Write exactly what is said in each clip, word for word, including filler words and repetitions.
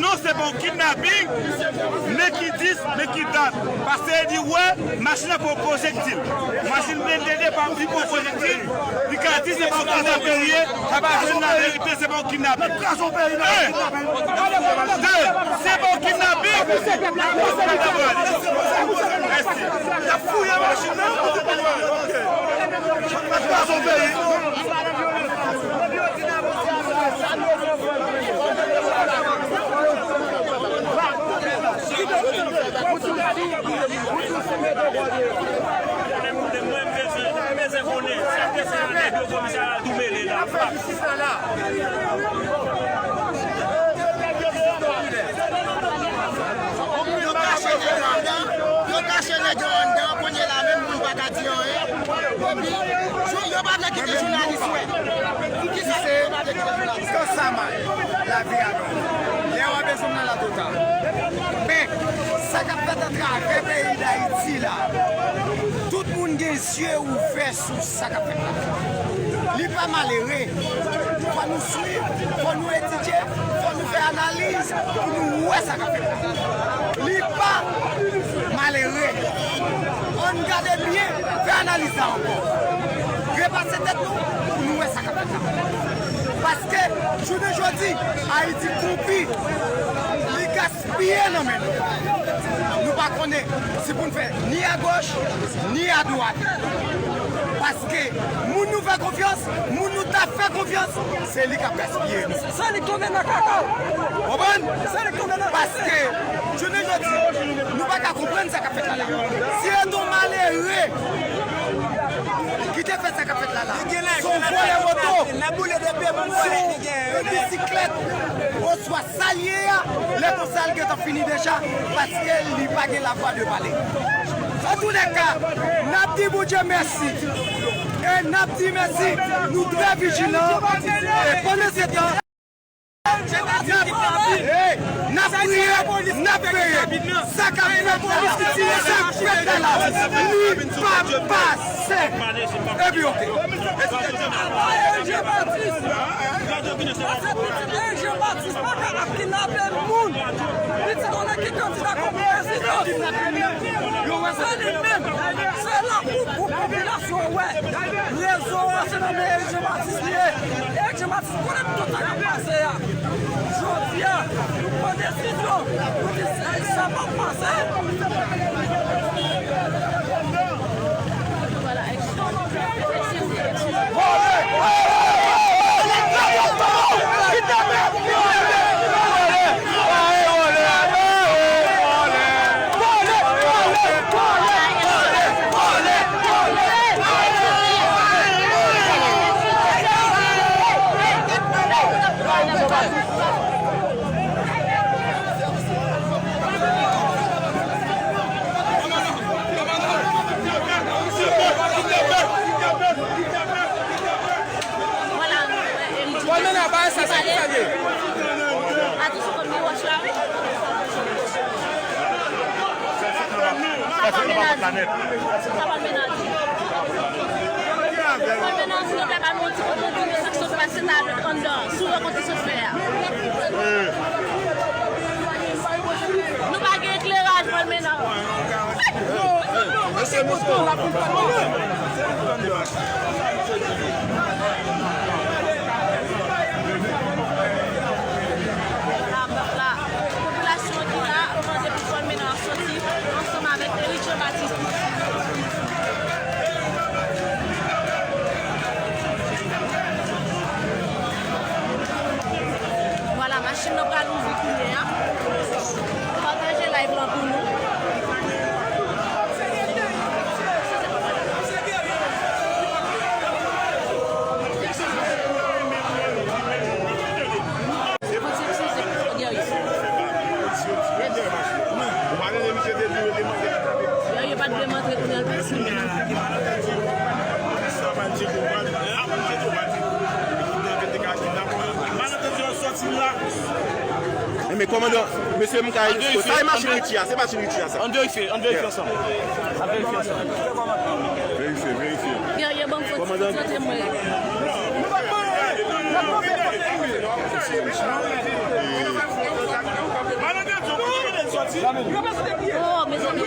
Non, se pa yon kidnaping, men ki dis, men ki dat. Paske li wè machin nan pran pwojektil. Machin blende pa li pran pwojektil, li ka di se pa yon kidnaping li ye, sa pa jwenn laverite, se pa yon kidnaping. Hey! De, se pa yon kidnaping. Mèsi. Y ap fouye machin nan. Mèsi. Mwen bezwen, mwen bezwen konnen sa k te fè nan nèg yo komisarya tou mele la. Yo kache nèg yo anndan, yo kache nèg yo anndan, kounye la menm moun pa ka di anyen. Epi, jou, yo pa vle kite jounalis wè. Poukisa yo pa vle kite jounalis? Kan sa mal, lavi a lòd. Lè w a bezwen m nan la tota. Men, sa k ap fèt atravè peyi Dayiti la, tout moun gen zye ouvè sou sa k ap fèt la. Li pa malere. Fò nou swiv, fò nou etidye, fò nou fè analiz pou nou wè sa k ap fèt la. Li pa malere. Ann gade byen, fè analiz la ankò. Repase tèt nou pou nou wè sa k ap fèt la. Paske, jounen jodi, Ayiti kwopi, li gaspiye nan men nou. Nou pa konnen si pou n fè ni agoch, ni adwat. Paske moun nou fè konfyans, moun nou ta fè konfyans, se li k ap gaspiye nou. Se li k tonbe nan kaka. Konprann? Se li k tonbe nan kaka. Paske, jounen jodi, nou pa ka konprann sa k ap fèt la la. Si e t on malere ki te fè sa k ap fèt la la, se yon vòlè moto, se yon bisiklèt, oswa sa l ye a, lè konsa l gentan fini deja, paske li pa gen lavwa de pale. Antoulèka, n ap di Bondye mèsi. E n ap di mèsi, nou trè vijilan. E pandan se tan, n ap, n ap priye, n ap veye. Sa k ap fèt la, sa k fèt la la, li pa pase. Epi, oke. Pase pitit Jean Baptiste pa ka ap kidnape moun. Pitit on nèg ki kandida kòm prezidan. Se li menm. Se la pou, pou popilasyon wè. Rezo a se nan men Eric Jean Baptiste li ye. Eric Jean Baptiste konnen tout sa k ap pase a. Jodi a, nou pran desizyon. Nou di sa, sa p ap pase. Vwala, nou wè Elijah. Pòl Mena, bagay sa, sa ki sa l ye? Atann sou kòm li wòch la, wi. Sa Pòl Mena di. Sa Pòl Mena di. Pòl Mena, silvouplè, ba nou yon ti kont randi de sa k sot pase talè anndan, sou rankont ki sot fè a. Nou pa gen ekleraj, Pòl Mena. Popilasyon ki la ap mande pou Pòl Mena soti ansanm avèk Eric Jean Baptiste. Vwala, machin nan pral ouvri kounye a. Pataje live lan pou nou. Yo, yo pa t vle m antre kounye a, l pase. Malantèdi yo sòti la. E men kòmandan, mesye m ka ekspo. Sa e machin Richie a, se machin Richie a sa. Ann verifye, ann verifye ansanm. Ann verifye ansanm. Verifye, verifye. Kòmandan. Antre mwen. Mesye Richie. Oh, mezanmi.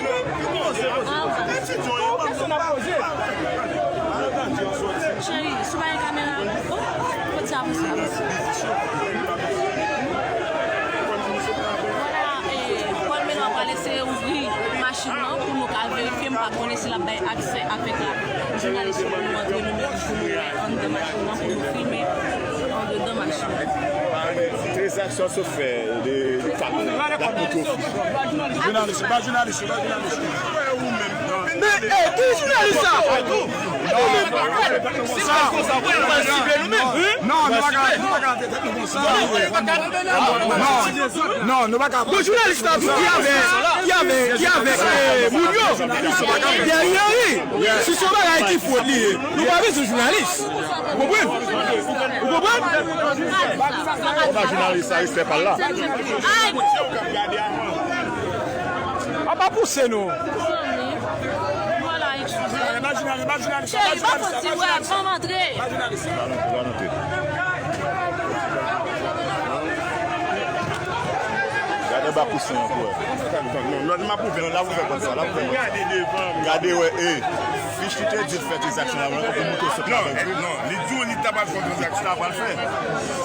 Cheri, sou bay kamera. Oh, kote sa, kote sa, kote sa. Vwala, eh, Paul Melor pral eseye ouvri machin nan pou nou ka verifye. M pa konnen si l ap bay aksè avèk la jounalis yo pou nou antre nou menm, pou nou wè anndan machin nan, pou nou filme andedan machin nan. Tranzaksyon sou fè de, de kat la koute w. Jounalis, pa jounalis, pa jounalis. Men, eh, ki jounalis sa? Non, non, nou pa ka, nou pa ka. Non, non, nou pa ka. Bon, jounalis la tou ki avèk, ki avèk, ki avèk, eh, moun yo. Thierry Henry, si se yon bagay ki fwod li ye, nou pa bezwen jounalis. Ou konprann? Ou konprann? Ou pa jounalis, sa respè pa l la. A pa pouse nou. Vwala, eskize. Cheri, pa fò ti wè, ban m antre. Gade ba kousen an pou wè. Non, non, non, l ap ouvè, l ap ouvè kòm sa, l ap ouvè kòm sa. Gade wè, e. Fich li te di l fè tranzaksyon la, mwen konprann mouton sot la. Non, non, li di w li ta pral fè tranzaksyon la, pral fè.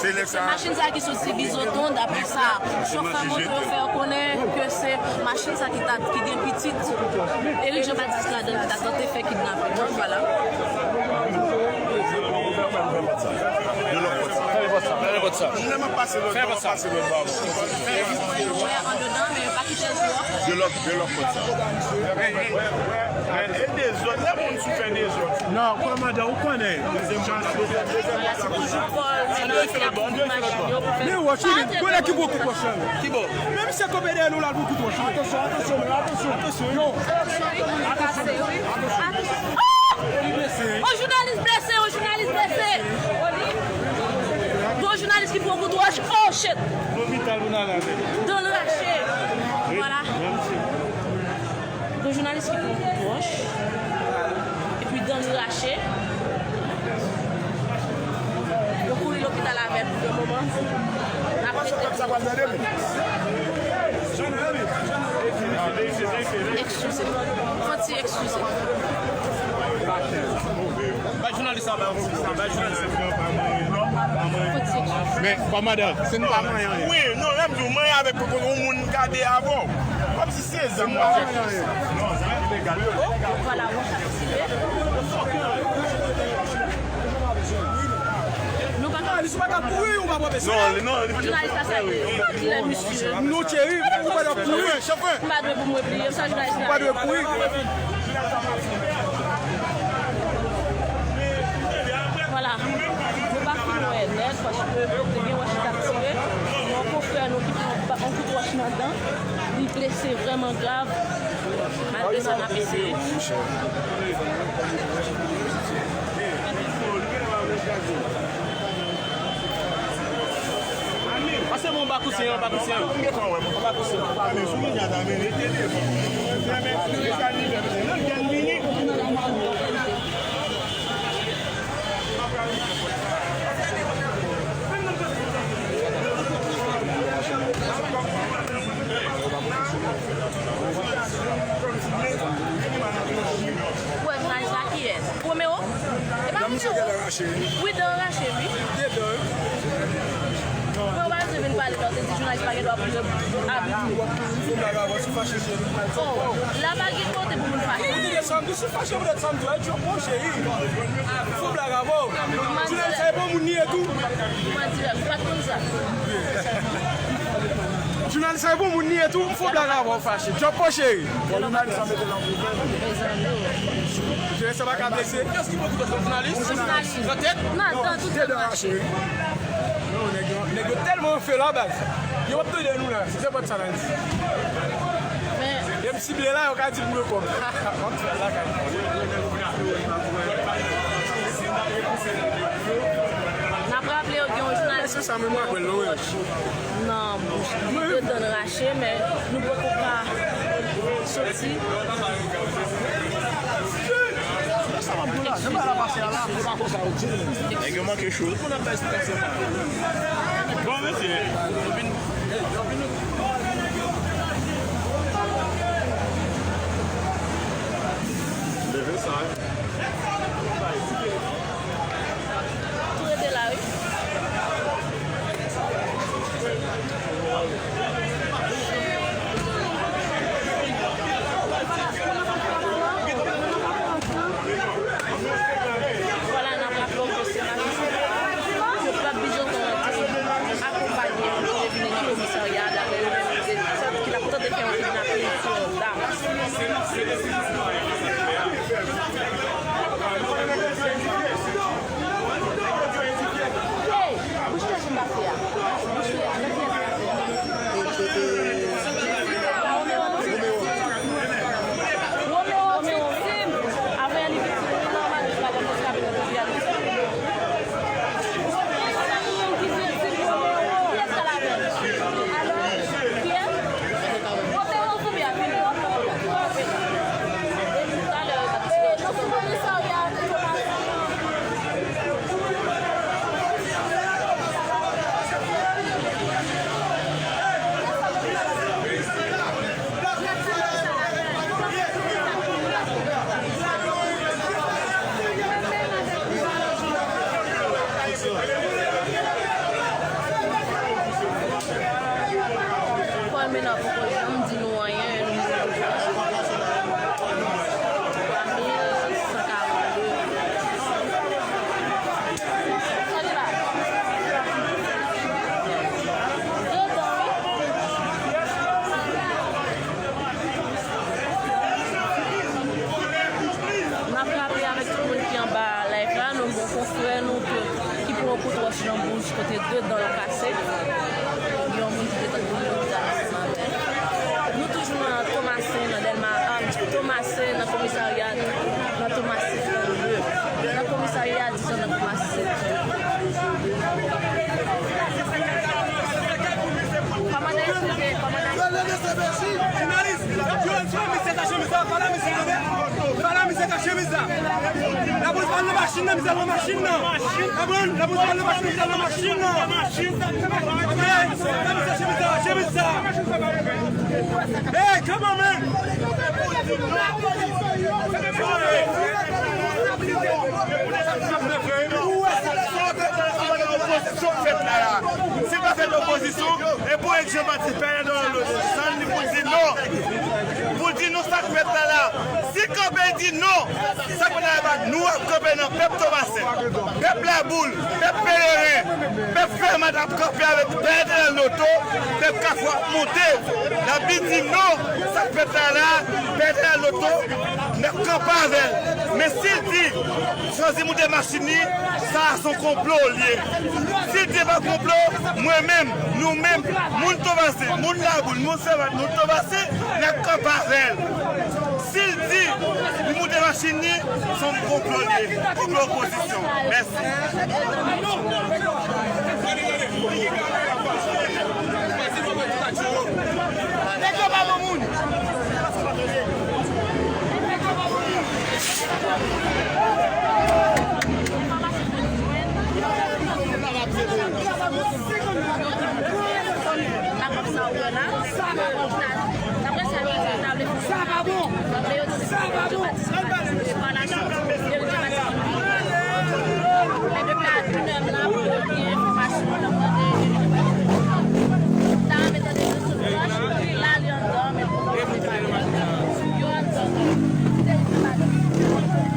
Se lè sa. Machin sa ki sot Bizoton, daprè sa chofè moto yo fè konnen ke se machin sa ki ta, ki gen pitit Eric Jean Baptiste ladan, ki ta tante fè kidnaping nan, vwala. De lòt pòt sa. Fèmen pòt sa. Fèmen pòt sa. Lè m ap pase lòt bò, m ap pase lòt bò. Wè andedan, men pa kite l twò. De lòt, de lòt pòt sa. E dezòd, lè moun sou fè dezòd. Non, kòmandan, ou konnen. Vwala, se toujou Paul Melor ki ap ouvri machin yo pou fè. Men wòch, wi, konnen ki gwo kout wòch la. Ki bò? Men misye kanpe dèyè nou la, gwo kout wòch. Atansyon, atansyon, men atansyon, atansyon. Yo. Atansyon. Oh! On jounalis blese, on jounalis blese. Gon jounalis ki pran kout wòch. Oh shit. Lopital pou n ale avè l. Dan l rache. Vwala. Gon jounalis ki pran kout wòch. Epi dan l rache. Yo kouri lopital avè l pou le moman. N ap mete. Eskize. Fò ti eskize. Bay jounalis la, bay jounalis la. Fò ti eskize. Men, kòmandan, si nou pa manyen anyen. Wi, non, lè m di w, manyen avèk yon moun gade avè w. Kòmsi se zam w ap chèche. Vwala, wòch ap tire. Nou pa ka. Jounalis la sa ye. Yo di lè misye. Nou Thierry, ou pa dwe kouri. M pa dwe pou m repliye, sa jounalis la. Ou pa dwe kouri. Vwala. Nou pa fin wè nèt, paske te gen wòch ki t ap tire. Yon konfrè nou ki pran yon kout wòch nan dan, li blese vrèman grav. Malgre sa, n ap eseye. Pase bon, anba kousen, anba kousen. Anba kousen. Ou wè jounalis la kiyès? Romeo? E pa Romeo. Wi, dan rache, wi. Mwen, w pa bezwen vin pale lè w te di jounalis pa gen dwa pou yo abit. Oh, la pa gen kote pou moun fache. Ou te desann, ou fache poutèt sa m di w, e Djòpò cheri. Fò blag avè w. Jounalis sa e bon moun li ye tou. Mwen di w, ou pa t konn sa. Jounalis sa e bon moun li ye tou, fò blag avè w fache. Djòpò cheri. Jounalis sa mete nan pwoblèm. Jounalis sa pa ka blese. Kiyès ki pran kout wòch, jounalis? Jounalis. Nan tèt? Nan, nan tout tèt. Non, nèg yo, nèg yo tèlman anfe la, baz. Yo p ap tande nou la. Se sèl pòt sa n al di. Men. E m sible la, yo ka di m yo kòb. M ap fè l lakay. N ap raple yo gen yon jounalis ki pran kout wòch nan bouch li, de dan rache, men nou poko ka soti. Nèg yo manke cho. Bon, mesye. Vwala, n ap raple w ke se majistra yo, pèp Bizoton an te akonpaye yo, yo te vin nan komisarya, dapre yo menm, yo te santi ke n ap tante fè yon kidnapin sou yon dam. Hey! Bouch tèt ou pase a. Bouch tèt, nan pyès. Romeo viktim. Romeo viktim. Avan li viktim, li nòmal, li pa konn konsa vin antre a li. Kiyès k al avè l? Alò, kiyès? Romeo kounye a, vini. Talè, yo t ap tire. Yo sou komisarya. Kòmina poko janm di nou anyen, nou mil san karannde. Sa li la? Dedan, wi. N ap raple avèk tout moun ki anba live la, nou gen yon konfrè nou ke, ki pran yon kout wòch nan bouch kote de dan l kase. Gen yon moun ki te tande lopital la se maten. Nou toujou nan Tomasen, nan Dèlma, a, Tomasen, nan komisarya, nan Tomasen trannde. Nan komisarya, dizon nan Tomasen trannde. Kòmandan, eskize, kòmandan. Jounalis, yo, yo, misye ka chemiz la, pa la misye, pa la misye ka chemiz la. Lapolis pa nan machin nan, misye nan machin nan. Konprann? Lapolis pa nan machin nan, misye nan machin nan. Ok, la misye chemiz la, chemiz sa. Hey, come on, man. Opozisyon fèt la, la. Si pa fèt opozisyon, e pou Jean Baptiste Pierre Edouard Lotisan li pou di non. Pou di nou sa k fèt la, la. Si kanpe di non, sa k fèt la, la, nou ap kanpe nan pèp Tomasen. Pèp Laboul, pèp Peleren, pèp Fèmat ap kanpe avèk Pè Etènèl Loto, pèp Kafou ap monte. N ap vin di non, sa k fèt la, la, Pè Etènèl Loto, n ap kanpe avè l. Men si l di, chwazi moute machin li, sa a se yon konplo l ye. Si l di pa konplo, mwen menm, nou menm, moun Tomasen, moun Laboul, moun Fèmat, moun Tomasen, n ap kanpe avè l. Si l di li moute machin li, se yon konplo l ye. Konplo opozisyon. Mèsi. Nèg yo pa bon moun. Sa pa bon. Sa pa bon.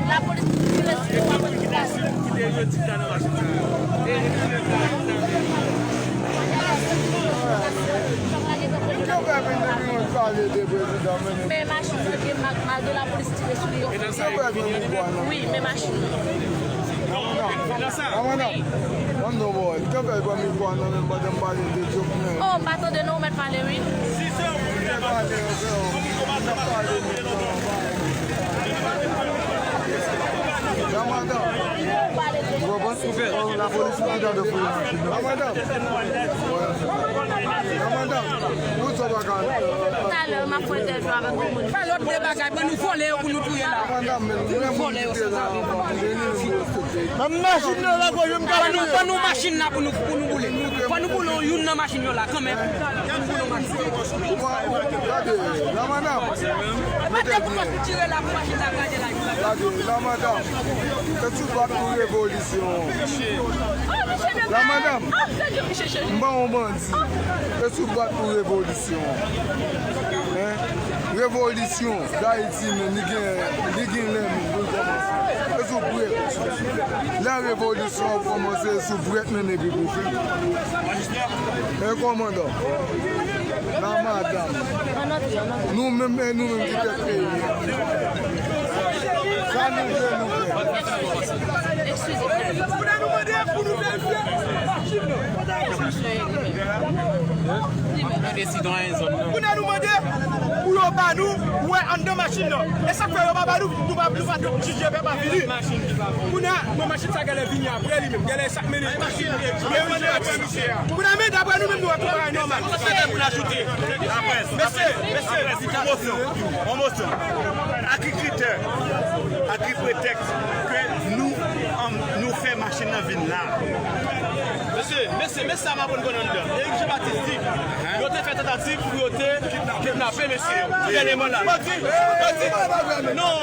Lapolis tire sou yo. Yo pa vin depi nou pale de prezidan, men. Men machin nan gen mak, malgre lapolis tire sou li, yo fè. Wi, men machin nan. Amanda, amanda. Mwen non, boy. Kè fè pran mikwo a nan men m pandan m pale de Jovenel. Oh, m pa tande non, ou mèt pale, wi. Mwen pale, yo, yo. Mwen pale, yo. Amanda. Ou konprann? Oh, lapolis ki tande fou. Amanda. Amanda. Ou sa pa ka. Talè, m ap fè entèvyou avèk yon moun. Pa lòt de bagay, ban nou vòlè yo pou nou touye la. Amanda, men nou vòlè yo, sanzave. Nan machin nan la, pou yo m ka. Ban nou, ban nou machin nan pou nou, pou nou boule. Fò nou boule youn nan machin yo la, kanmenm. Pou nou boule machin. Gade, la, madam. Mete pou nou tire la, pou machin la gade la. Gade, la madanm, e sou bat pou revolisyon. La madanm, m pa yon bandi. E sou bat pou revolisyon. Hein? Revolisyon Dayiti menm, li gen, li gen lè menm pou l kòmanse. E sou brèt. Lè revolisyon ap kòmanse, e sou brèt menm epi pou fini. E kòmandan. La madanm. Nou menm, e nou menm ki tèt peyi a. Sa nou vle nou fè. Kounye a nou mande pou nou verifye machin nan. Kounye a nou mande pou yo ba nou wè anndan machin nan. E sa k fè yo pa ba nou, nou pa, nou pa jije pèp a vini. Kounye a, bon, machin sa genlè vini apre li menm. Genlè sa k mennen. Kounye a, men daprè nou menm, nou wè tout bagay nòmal. Apre, mesye, mesye, apre, yon mosyon, yon mosyon. A ki kritè, a ki pretèks ke nou, an, nou fè machin nan vin la? Mesye, mesye, mesye, sa m aprann konn anndan. Eric Jean Baptiste di, yo te fè tantativ pou yo te kidnape mesye yo. Dènyèman la. Bandi, bandi. Non.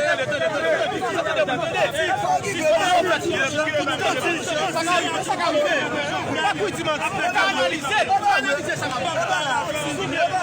Tande, tande, tande, tande. Sa ka rive, sa ka rive. Pa kwi di manti. Analize, analize sa k ap pase.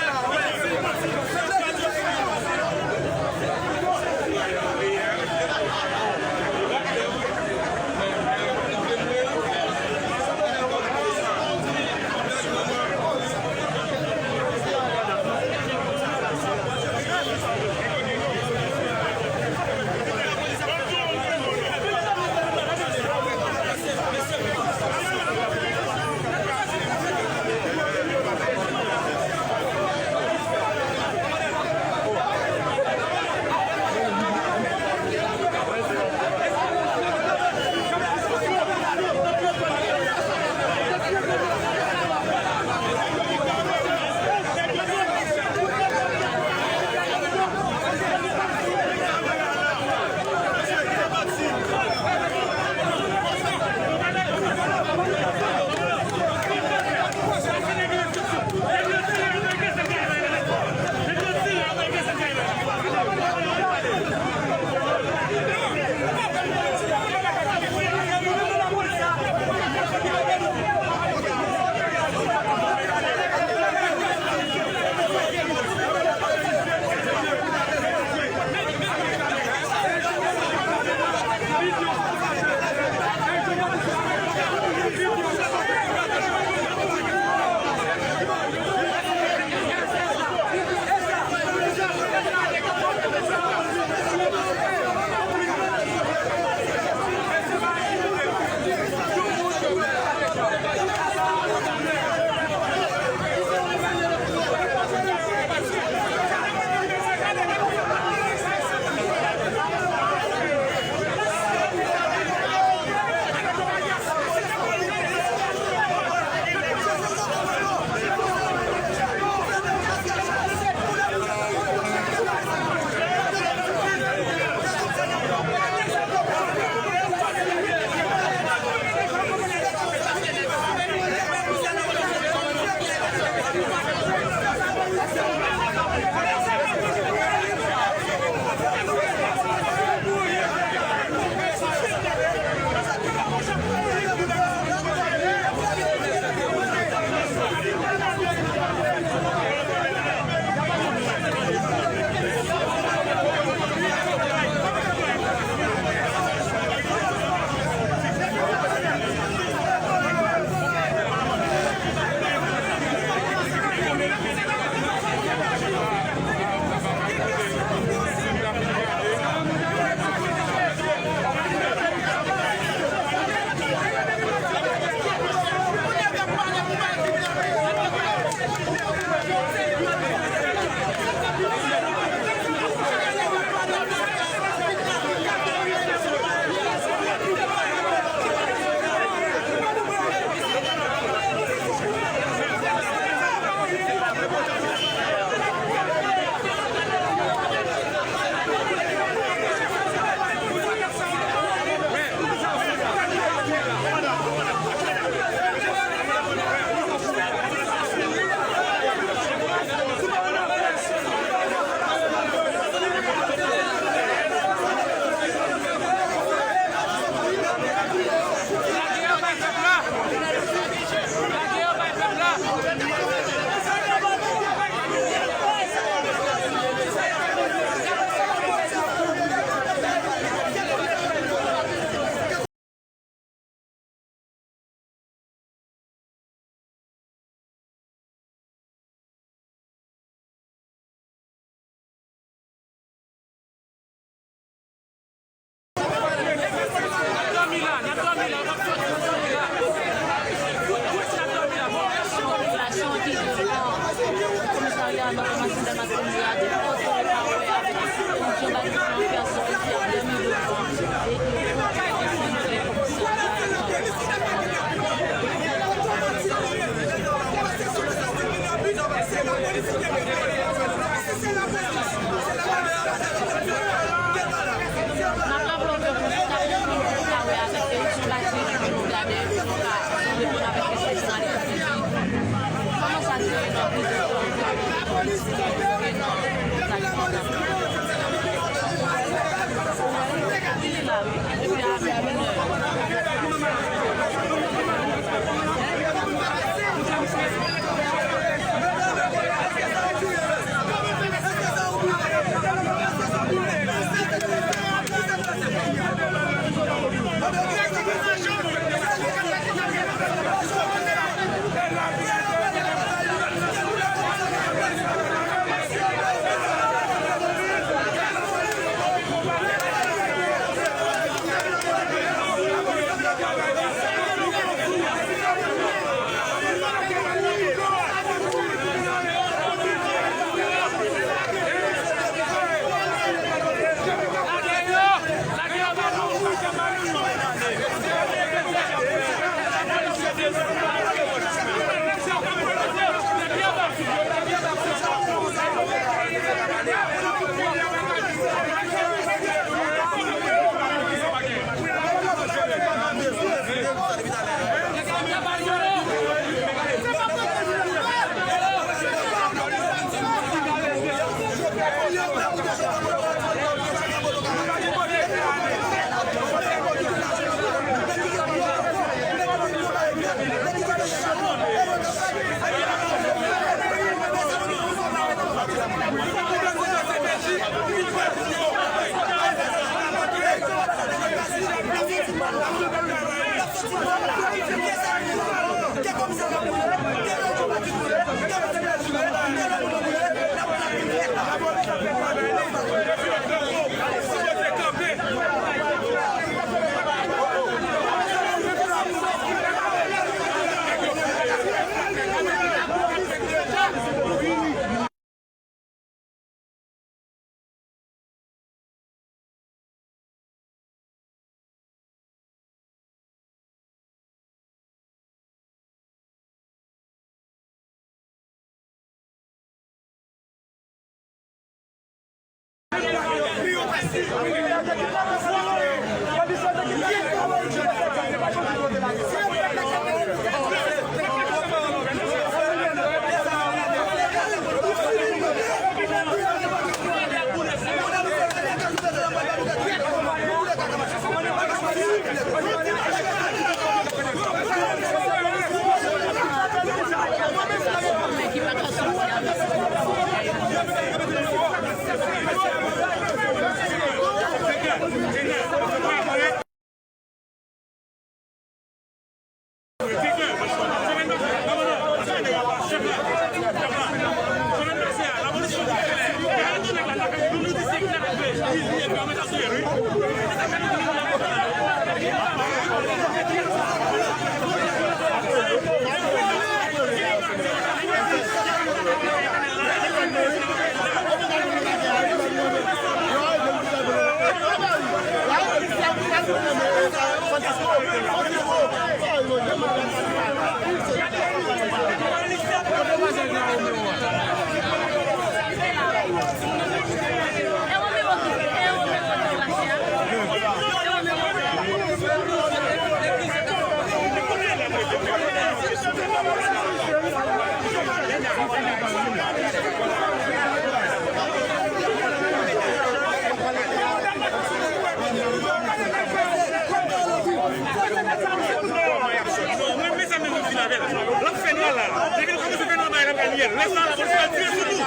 Mwen menm mezanmi mwen fin avè l. L ap fè nwa la. Depi l kòmanse fè nwa bagay la pral yè l. Lè sa a lapolis pral tire sou nou.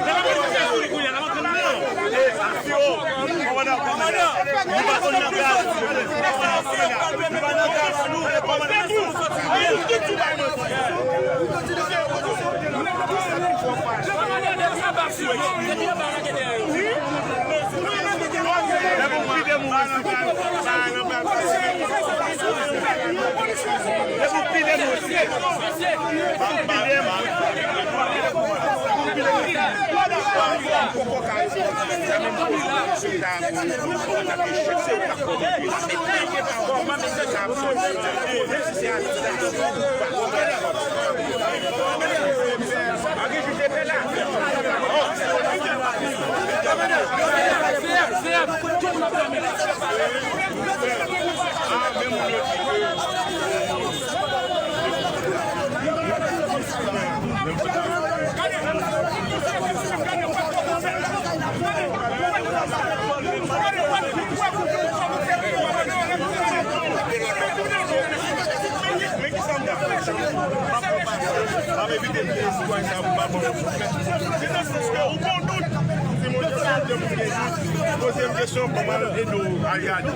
Lè lapolis tire sou nou kounye a, n ap antann nou. Kòmandan, kòmandan, nou pa konn nan gaz. Nou pa nan gaz, nou, kòmandan. Ou poko ka reponn, sa menm kote, se ta, ou ta echèk, se ou k ap kòmande. Kòman mesye sa ap sòti la? Menm si se administrasyon, ou pa kòmande. Anki jije pè la. Men ki sa m ta fè? M ap pran pasyans, m ap evite vye istwa sa pou m pa pran. Se nan sans ke ou gon dout. Si moun yo sa ap gen moun gen dout, poze m kesyon, kòman ede w al gade.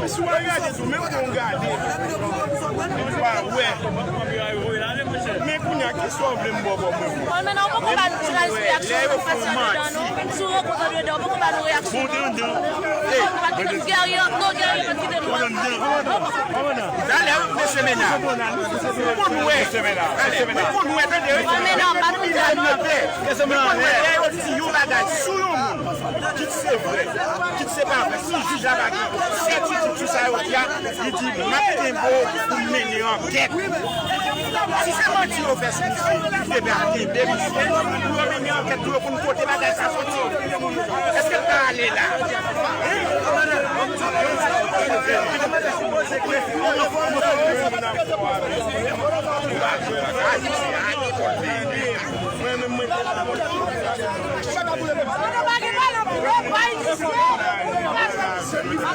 Men si w al gade tou, menm lè w gade, ou pa wè. Men kounye a, kisa w vle m ba w kòm repons? Bon, men non, poko ba nou ti reyaksyon nou pase andedan, non. Si w rankontre andedan, poko ba nou reyaksyon, non. Gèrye, non, Gèrye pa t kite nou. Talè, mesye mennaj, ou konn wè, ou konn wè, tande, ou konn wè lè yo di yon bagay sou yon moun, kit se vre, kit se pa vre, si jij la pa gen sètitid sou sa yo di a, li di, "M ap kenbe w pou m mennen ankèt." Si se manti yo fè sou misye, li te dwe al kenbe misye pou yo mennen ankèt pou yo konn kote bagay sa soti. Èske l ta ale la?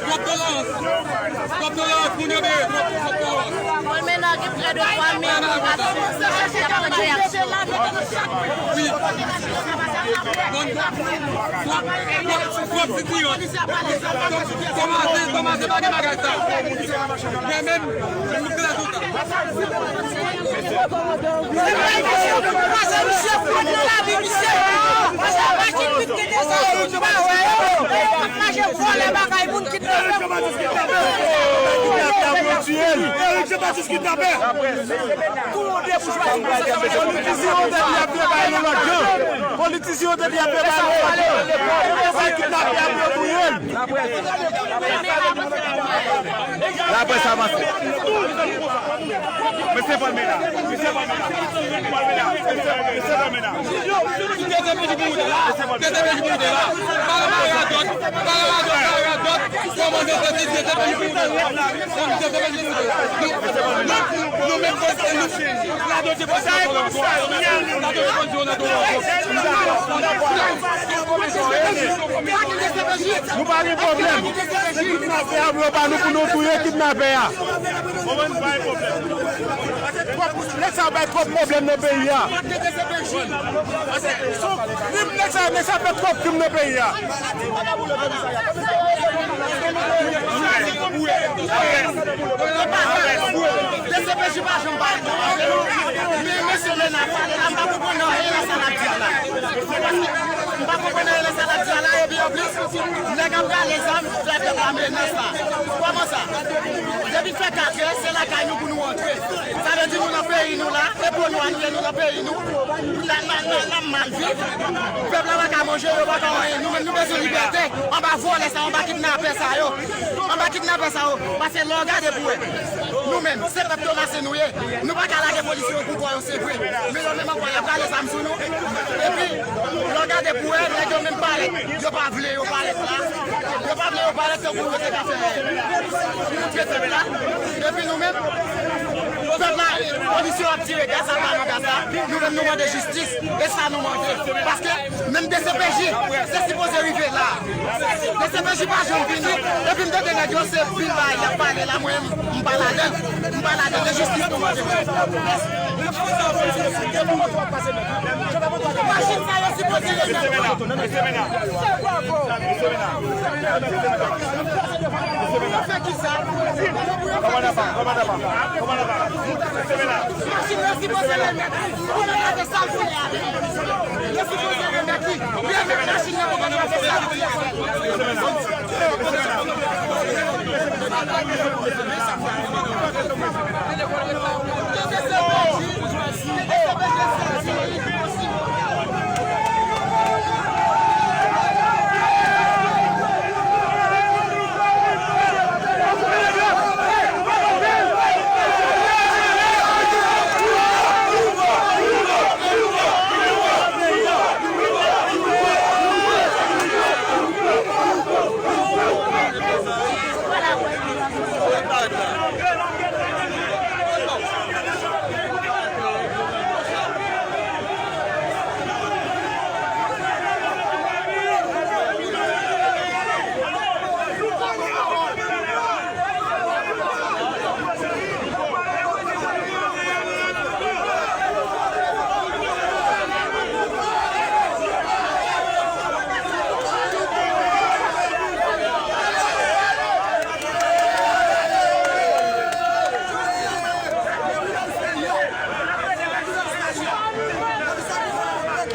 Twòp tolerans. Twòp tolerans, moun yo byen, twòp, twòp tolerans. Bon, men nan gen prè de twa mil moun k ap swiv sa, y ap pran reyaksyon. Wi. Bon, twòp, twòp, twòp sitirans. Kòmanse, kòmanse pa gen bagay sa. Men menm, menm nou kreze tout. Politisyen yo te di ap travay nan lòt jan. Politisyen yo te di ap travay nan lòt jan. Yo te kidnape ap yo touye l. Laprès avanse. Mesye Palmera, mesye Palmera, mesye Palmera, mesye Palmera. Nou pa gen pwoblèm. Se kidnapè a, yo ba nou pou nou touye kidnapè a. Nèg sa bay twòp pwoblèm nan peyi a. Krim, nèg sa, nèg sa fè twòp krim nan peyi a. D C P J pa janm pale. Men mesye Lena pale la, m pa konprann anyen nan sa l ap di a la. M pa konprann anyen nan sa l ap di a la, epi anplis, nèg ap rale zam, fè pèp la menas la. Kòman sa? Depi fè katrè, se lakay nou pou nou antre. Sa vle di nou nan peyi nou la, e po nwa nou ye, nou nan peyi nou. N a, n a, n a, n ap mal viv. Pèp la pa ka manje, yo pa ka anyen. Nou menm, nou bezwen libète. Anba vòlè sa, anba kidnapè sa yo. Anba kidnapè sa yo. Paske lè w gade pou wè, nou menm, se pèp Tomasen nou ye. Nou pa ka lage polisye yo pou kò yo, se vre. Men yo menm ankò, y ap rale zam sou nou. Epi, lè w gade pou wè, nèg yo menm parèt. Yo pa vle yo parèt la. Yo pa vle yo parèt tankou yo te ka fè. Yo trete pèp la. Epi nou menm, pèp la, polisye yo ap tire gaz, ap ba nou gaz la. Nou menm, nou mande jistis. E sa nou mande. Paske menm D C P J, se sipoze rive la. D C P J pa janm vini. Epi m tande nèg yo se pil bagay y ap pale la, mwen m pa ladan. M pa ladan. Se jistis nou mande. Machin sa yo sipoze remèt. Fè kisa? Machin yo sipoze remèt. Pou nou gade sa l fè a. Yo sipoze remèt li. Remèt machin nan pou nou gade sa l fè a.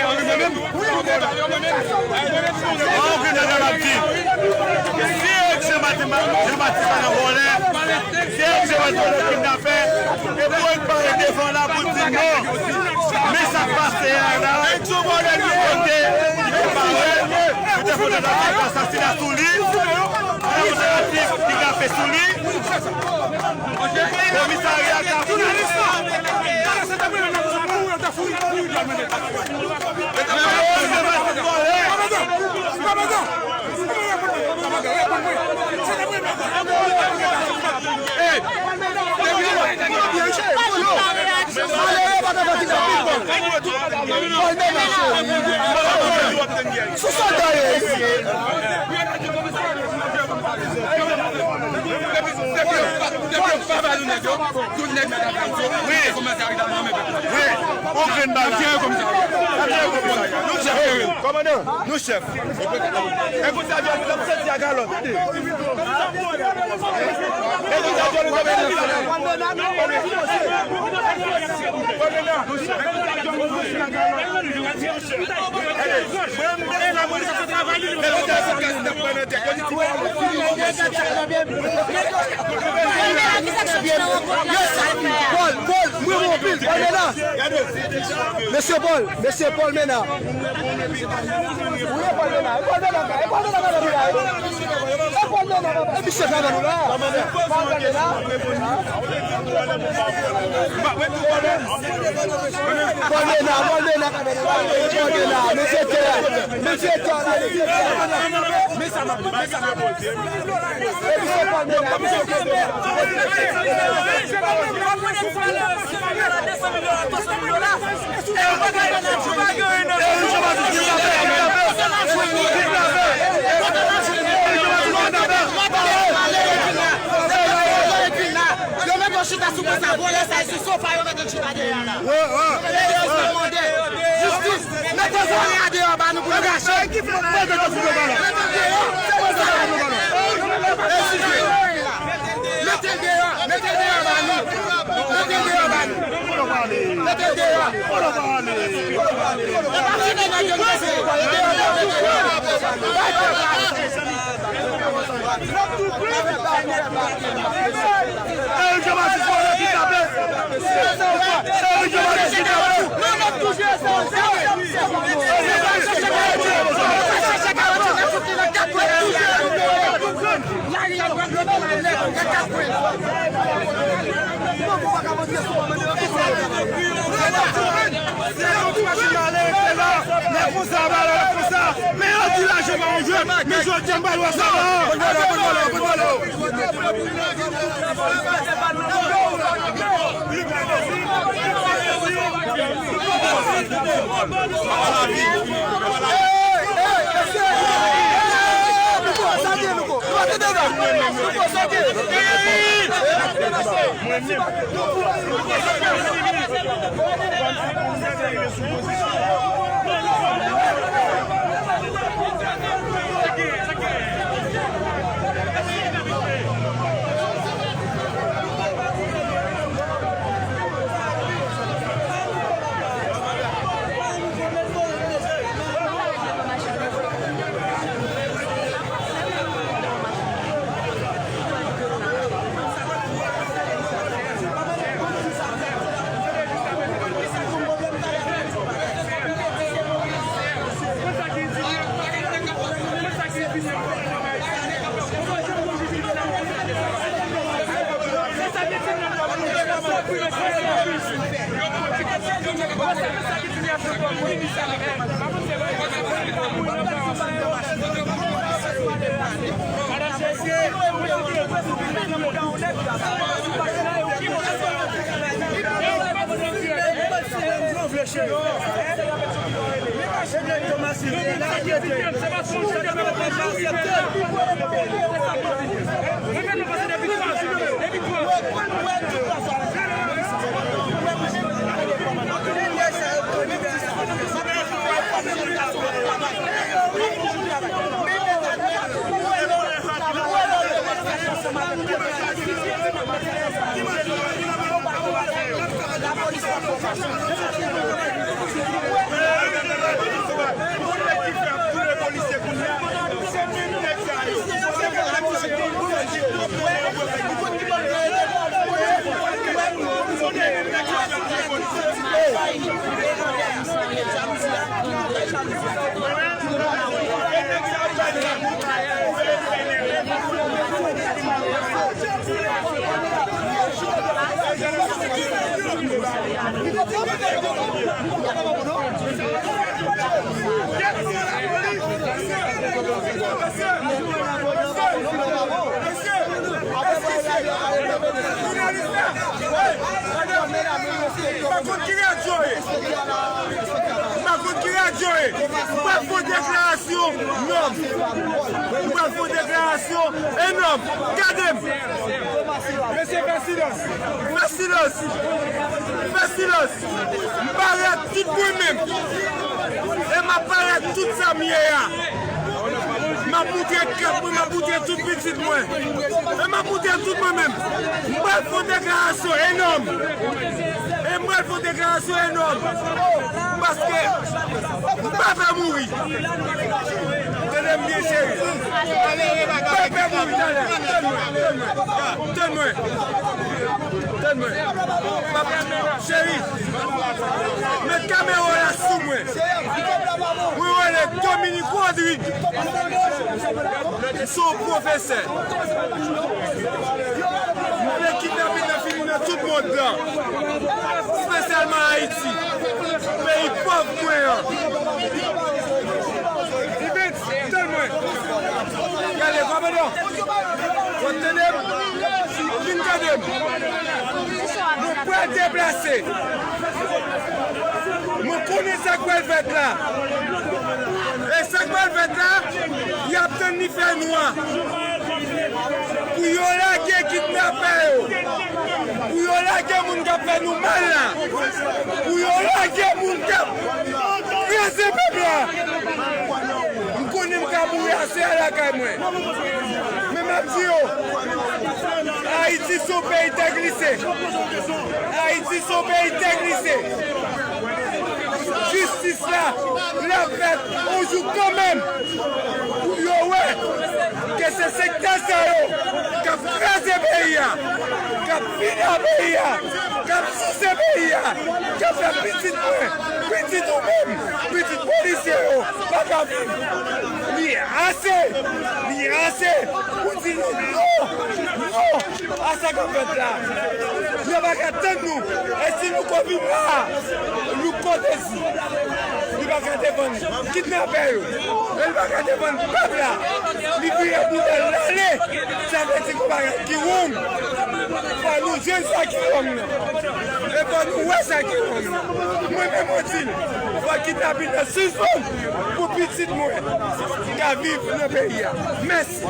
Mwen, André Michel ap di, si Eric Jean Baptiste, Jean Baptiste pa nan vòlè, si Eric Jean Baptiste pa nan kidnapè, e pou Eric pale devan la pou di non. Men sa k pase a la, kote li te pare, li te fè tentative asasina sou li, tentative kidnape sou li. Komisarya Kafou. Sou sòlda yo ye. Wi. Wi. On grenn bagay. Nou chèf. Kòmandan, nou chèf. Ekout sa, Jòl, nou ap soti a galon. Ekout sa, Jòl, nou ap soti a galon. Paul, Paul, mwen anpil. Paul Mena. Mesye Paul, mesye Paul Mena. Wi, Paul Mena. Paul Mena, Paul Mena, Paul Mena. E misye k avè nou la. Paul Mena. Paul Mena, Paul Mena, Paul Mena, mesye Tè, mesye Tè, mesye Tè. E misye Paul Mena, mesye Tè. Yo mete yon chita sou konsa, vòlè sa, e sou sofa yo mete l chita dèyè a la. Yo mete yo sou mande jistis. Mete vòlè a deyò ba nou pou nou rache. Mete l deyò. Mete l deyò, mete l deyò ba nou. Mete l deyò ba nou. Eric Jean-Baptiste, vòlè, kidnapè. Eric Jean-Baptiste, kidnapè. Men yo di lajan pa yon jwèt, men jodi a m pral wè sa la. Pa konn ki radyo e. Pa konn ki radyo e. M pral fè yon deklarasyon nòb. M pral fè yon deklarasyon e nòb. Gade m. Mesye, fè silans. Fè silans. Fè silans. M parèt tout mwen menm. E m ap parèt tout sa m ye a. M ap moutre kèk mwen, m ap moutre tout pitit mwen. E m ap moutre tout mwen menm. M pral fè yon deklarasyon enòm. E m pral fè yon deklarasyon enòm. Paske m pa vle mouri. Tande m byen, cheri. M pa vle mouri, talè. Tann mwen. Tann mwen. Tann mwen. Cheri, met kamera w la sou mwen. Mwen rele Dominique Rodrigue. Se yon pwofesè. M vle kidnapin nan fini nan tout mond lan. Espesyalman Ayiti. Peyi pòv mwen an. Evens, tann mwen. Gade, kòmandan. W ap tande m? Vin tande m. Nou pral deplase. Mwen konnen sa k pral fèt la. E sa k pral fèt la, y ap tann li fè nwa. Pou yo lage kidnapè yo. Pou yo lage moun k ap fè nou mal la. Pou yo lage moun k ap kraze pèp la. M konnen m ka Mouri ase a lakay mwen. Men m ap di yo, Ayiti se yon peyi tè glise. Ayiti se yon peyi tè glise. Jistis la, l ap fèt yon jou kanmenm. Pou yo wè ke se sektè sa yo k ap kraze peyi a, k ap pina peyi a, k ap souse peyi a, k ap fè pitit mwen, pitit ou menm, pitit polisye yo pa ka viv. Li ase! Li ase! Pou di nou non! Non! A sa k ap fèt la. Yo pa ka tann nou. E si nou ko vin la, nou ko dezi. Li pa ka defann kidnapè yo. E li pa ka defann pèp la. Li vire boudèl l ale. Sa vle di gon bagay ki wrong. Fò nou jwenn sa ki wrong nan. E fò nou wè sa ki wrong nan. Mwen menm mwen di l, fò kidnapin nan sispann pou pitit mwen ka viv nan peyi a. Mèsi.